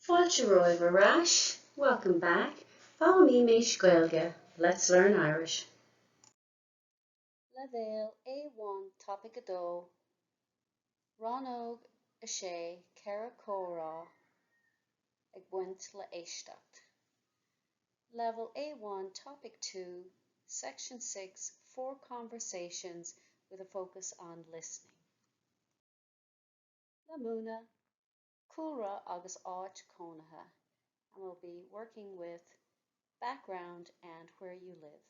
Fáilte romhaibh ar ais, welcome back, Foghlaimímis Gaeilge, let's learn Irish. Leibhéal A1 Topaic 2, Rannóg 6 4 Comhrá ag baint le éisteacht. Level A1 Topic 2, Section 6 4 Conversations with a focus on listening. Le múineadh, cúlra agus áit cónaithe and we'll be working with background and where you live.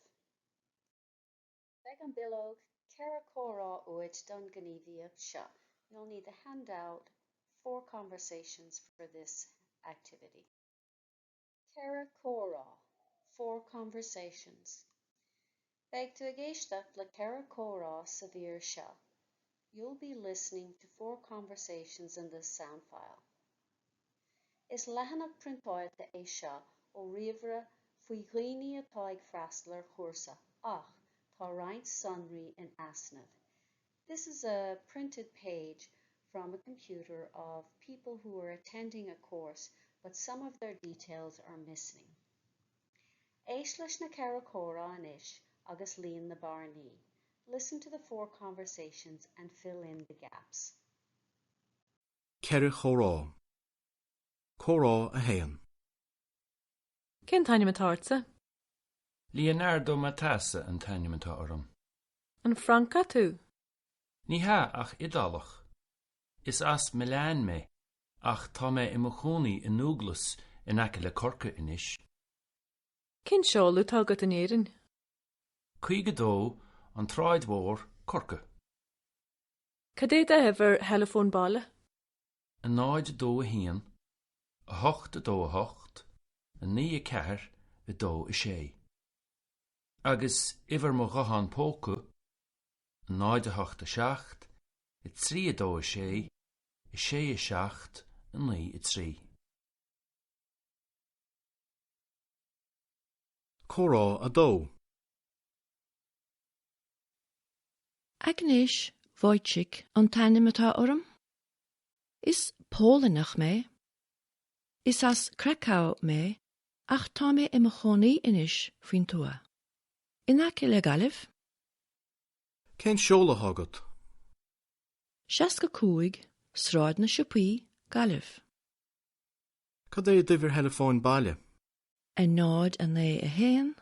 Beidh an bileog 4 comhrá uait don gníomhaíocht seo. You'll need the handout four conversations for this activity. 4 comhrá, four conversations. Beidh tú ag éisteacht le 4 comhrá sa mhír seo. You'll be listening to four conversations in this sound file. Is leathanach priontáilte é seo ó ríomhaire faoi dhaoine atá ag freastal ar chúrsa ach tá roinnt sonraí in easnamh. This is a printed page from a computer of people who are attending a course but some of their details are missing. Éist leis na 4 comhrá anois agus líon na bearnaí. Listen to the four conversations and fill in the gaps. 4 chomhrá. Comhrá 1. Cén t-ainm atá ortsa? Leonardo Matassa an t-ainm atá orm. An Francach tú? Ní hea ach Iodálach. Is as Milan mé, ach tá mé i mo chónaí i nDúglas in aice le Corcaigh anois. Cén seoladh atá agat in Éirinn? 52, An tSráid Mhór, Corcaigh. Cad é d'uimhir theileafóin baile? 0 2 1, 8 2 8, 9 4 2 6. Agus uimhir mo ghuthán póca, 0 8 7, 3 2 6, 6 7 9 3. Comhrá 2. Agnes Wojcik an t-ainm atá orm. Is Polainneach mé. Is as Krakow mé ach tá mé i mo chónaí anois faoin tuath. In aice le Gaillimh. Cén seoladh atá agat? 65 Sráid na Siopaí, Gaillimh. Cad é d'uimhir theileafóin baile? 0 9 1,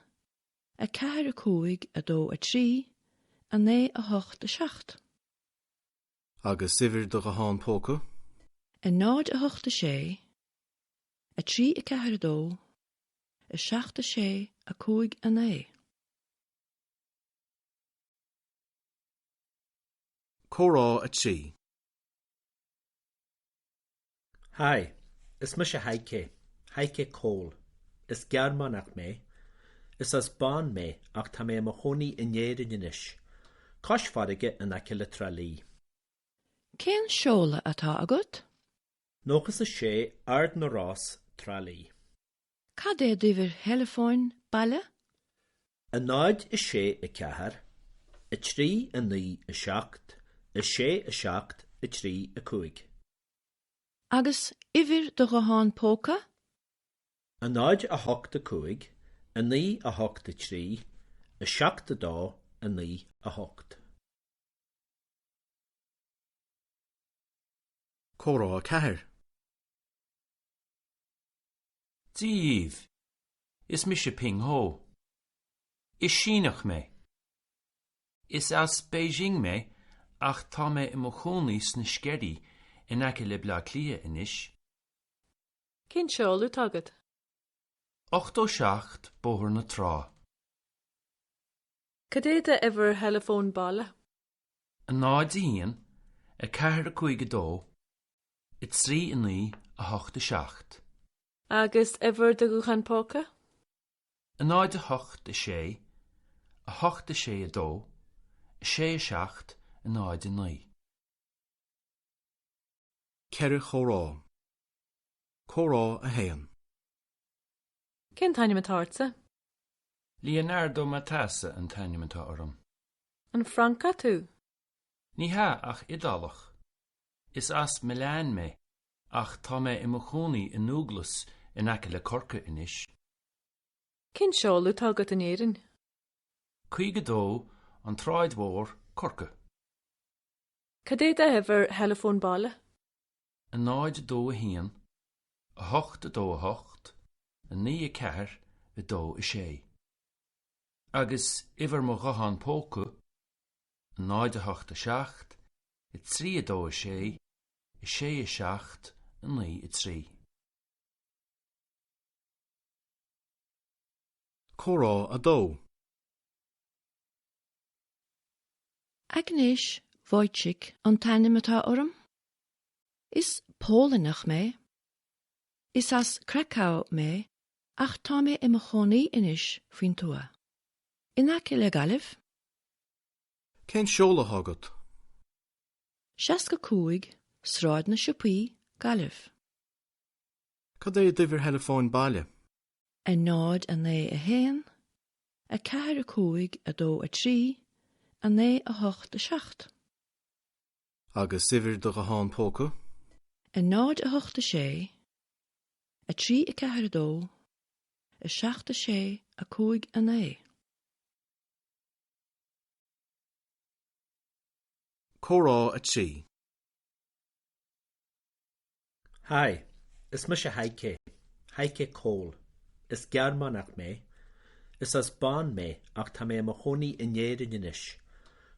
4 5 2 3, 9 8 7. Agus uimhir do ghuthán póca? 0 8 6, 3 4 2, 7 6 5 9. Comhrá 3. Hi, is mise Heike, Heike Kohl. Is Gearmánach mé. Is as Bonn mé ach tá mé i mo chónaí in Éirinn anois. Cois farraige in aice le Trá Lí. Cén seoladh atá agat? 96 Ard na Rós, Trá Lí. Cad é d'uimhir theileafóin baile? 0 6 4, 3 9 7, 6 7 3 5. Agus uimhir do ghutháin póca? 0 8 5, 9 8 3, 7 2, 9 8. Comhrá 4. Dia dhaoibh. Is mise Ping Ho. Is Síneach mé. Is as Beijing mé ach tá mé i mo chónaí sna Sceirí in aice le Bleá Cliath anois. Cén seoladh atá agat? 87 Bóthar na Trá. Cad é d'uimhir theileafóin baile? 0 1, 4 5 2, 3 9 8 7. Agus uimhir do ghutháin póca? 0 8 6, 8 6 2, 6 7 0 9. 4 chomhrá. Comhrá 1. Cén t-ainm atá ortsa? Leonardo Matassa an t-ainm atá orm. An Francach tú? Ní hea ach Iodálach. Is as Milan mé. Ach tá mé i mo chónaí i nDúglas in aice le Corcaigh anois. Cén seoladh atá agat in Éirinn? 52, An tSráid Mhór, Corcaigh. Cad é d'uimhir theileafóin baile? 0 2 1, 8 2 8, 9 4 2 6. Agus uimhir mo ghuthán póca, 0 8 7, 3 2 6, 6 7 9 3. Comhrá 2. Agnes Wojcik an t-ainm atá orm. Is Pólannach mé. Is as Krakow mé ach tá mé i mo chónaí anois faoin tuath. In aice le Gaillimh. Cén seoladh atá agat? 65, Sráid na Siopaí, Gaillimh. Cad é d'uimhir theileafóin baile? 0 9 1, 4 5 2 3, 9 8 7. Agus uimhir do ghuthán póca? 0 8 6, 3 4 2, 7 6 5 9. Comhrá 3. Hi, is mise Heike, Heike Kohl. Is Gearmánach mé. Is as Bonn mé ach tá mé i mo chónaí in Éirinn anois.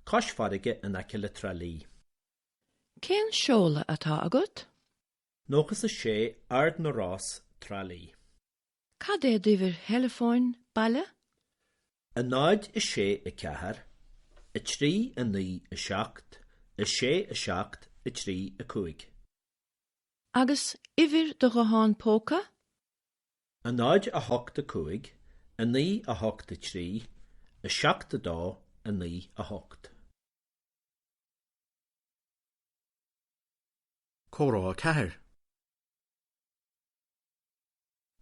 Cois farraige in aice le Trá Lí. Cén seoladh atá agat? 96 Ard na Rós, Trá Lí. Cad é d'uimhir theileafóin baile? 0 6 4, 3 9 7, 6 7 3 5. Agus uimhir do ghuthán póca? 0 8 5, 9 8 3, 7 2, 9 8. Comhrá 4.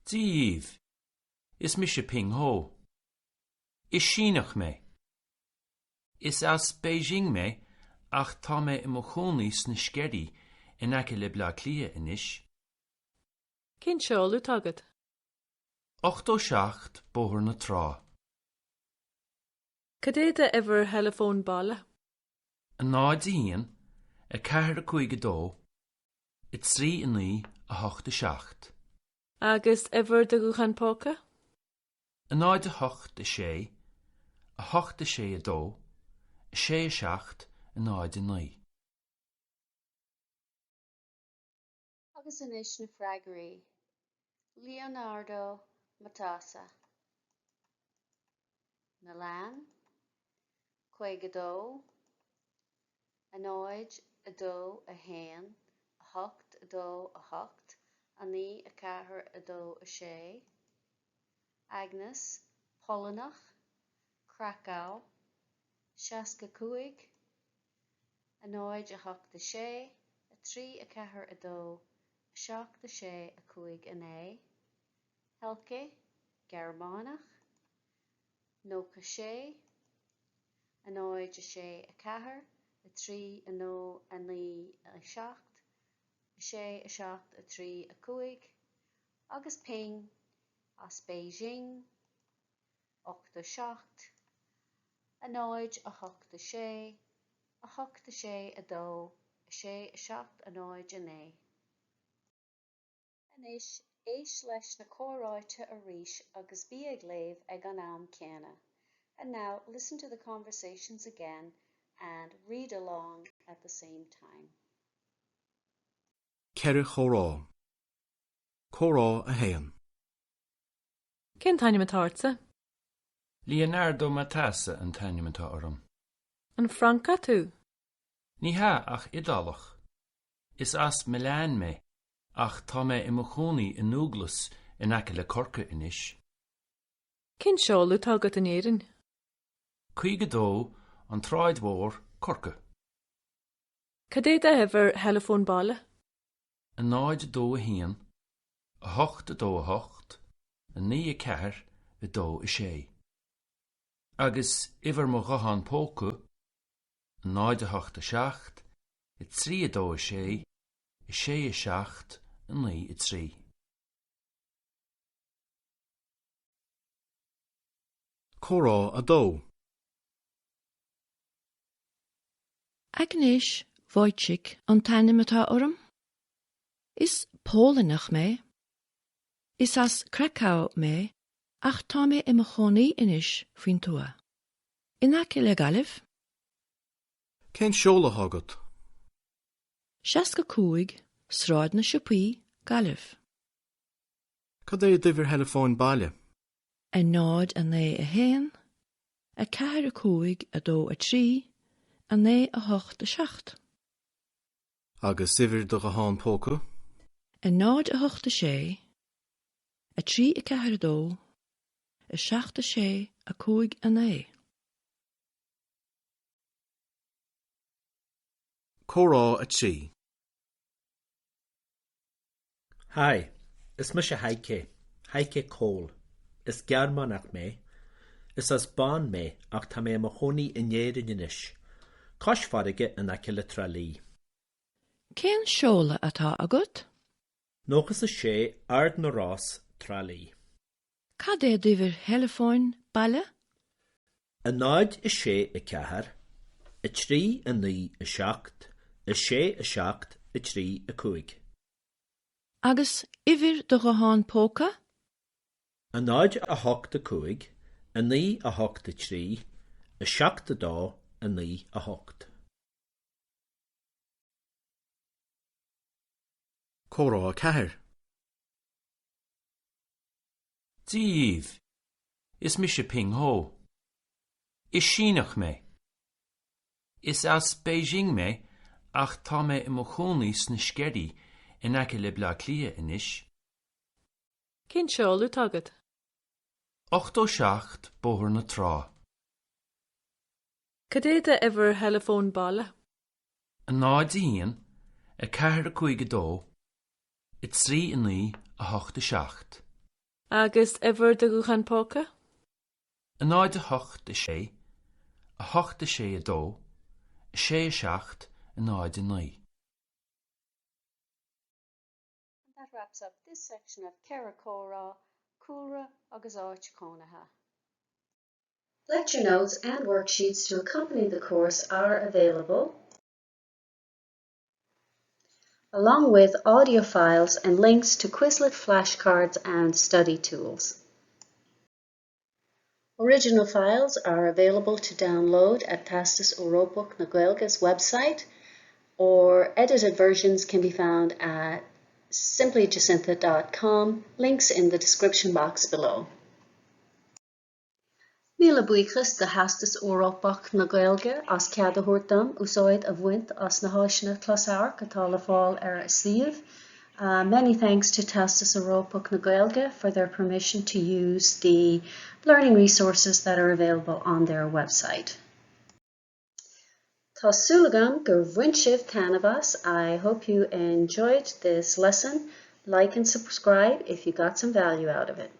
Dia dhaoibh. Is mise Ping Ho. Is Síneach mé. Is as Beijing mé ach tá mé i mo chónaí sna Sceirí in aice le Bleá Cliath anois. Cén seoladh atá agat? 87 Bóthar na Trá. Cad é d'uimhir theileafóin baile? 0 1, 4 5 2, 3 9 8 7. Agus uimhir do ghutháin póca? 0 8 6, 8 6 2, 6 7 0 9. Agus anois na freagraí. Leonardo Matassa. Milan, 52, 0, 2, 1, 8, 2, 8, 9, 4, 2, 6, Agnes, Polannach, Krakow, 65, 0, 8, 6, 3, 4, 2, 7, 6, 5, 9, Heike, Gearmánach, 96, 0, 6, 4, 3, 9, 9, 7, 6, 7, 3, 5, agus Ping as Beijing, 87, 0, 8, 6, 8, 6, 2, 6, 7, 0, 9. Anois, éist leis na comhráite arís agus bí ag léamh ag an am céanna. And now listen to the conversations again and read along at the same time. Ceithre chomhrá. Comhrá 1. Cén t-ainm atá ortsa? Leonardo Matassa an t-ainm atá orm. An Francach tú? Ní hea ach Iodálach. Is as Milan mé ach tá mé i mo chónaí i nDúglas in aice le Corcaigh anois. Cén seoladh atá agat in Éirinn? 52, An tSráid Mhór, Corcaigh. Cad é d'uimhir theileafóin baile? 0, 2, 1, 8, 2, 8, 9, 4, 2, 6. Agus uimhir mo ghuthán póca, 0, 8, 7, 3, 2, 6, 6 7 9 3. Comhrá 2. Agnes Wojcik an t-ainm atá orm. Is Pólannach mé. Is as Krakow mé ach tá mé i mo chónaí anois faoin tuath. In aice le Gaillimh. Cén seoladh atá agat? 65 Sráid na Siopaí, Gaillimh. Cad é d'uimhir theileafóin baile? 0 9 1 4 5 2 3 9 8 7. Agus uimhir do ghuthán póca? 0 8 6 3 4 2 7 6 5 9. Comhrá 3. Hi, is mise Heike, Heike Kohl. Is Gearmánach mé. Is as Bonn mé ach tá mé i mo chónaí in Éirinn anois. Cois farraige in aice le Trá Lí. Cén seoladh atá agat? 96 Ard na Rós, Trá Lí. Cad é d'uimhir theileafóin baile? 0 6 4 3 9 7 6 7 3 5. Agus uimhir do ghuthán póca? 0 8 5 9 8 3 7 2 9 8. Comhrá 4. Dia dhaoibh. Is mise Ping Ho. Is Síneach mé. Is as Beijing mé ach tá mé i mo chónaí sna Sceirí in aice le Bleá Cliath anois. Cén seoladh atá agat? 87 Bóthar na Trá. Cad é d'uimhir theileafóin baile? 0 1 4 5 2 3 9 8 7. Agus uimhir do ghutháin póca? 0 8 6 8 6 2 6 7 0 9. And that wraps up this section of Ceithre Chomhrá, Cúlra agus Áit Chónaithe. Lecture notes and worksheets to accompany the course are available along with audio files and links to Quizlet flashcards and study tools. Original files are available to download at Teastas Eorpach na Gaeilge's website, or edited versions can be found at simplyjacintha.com, links in the description box below. Míle buíochas do Theastas Eorpach na Gaeilge as cead a thabhairt dom úsáid a bhaint as na háiseanna closamhairc atá le fáil ar a suíomh. Many thanks to Teastas Eorpach na Gaeilge for their permission to use the learning resources that are available on their website. Tá súil agam gur bhain sibh taitneamh as. I hope you enjoyed this lesson. Like and subscribe if you got some value out of it.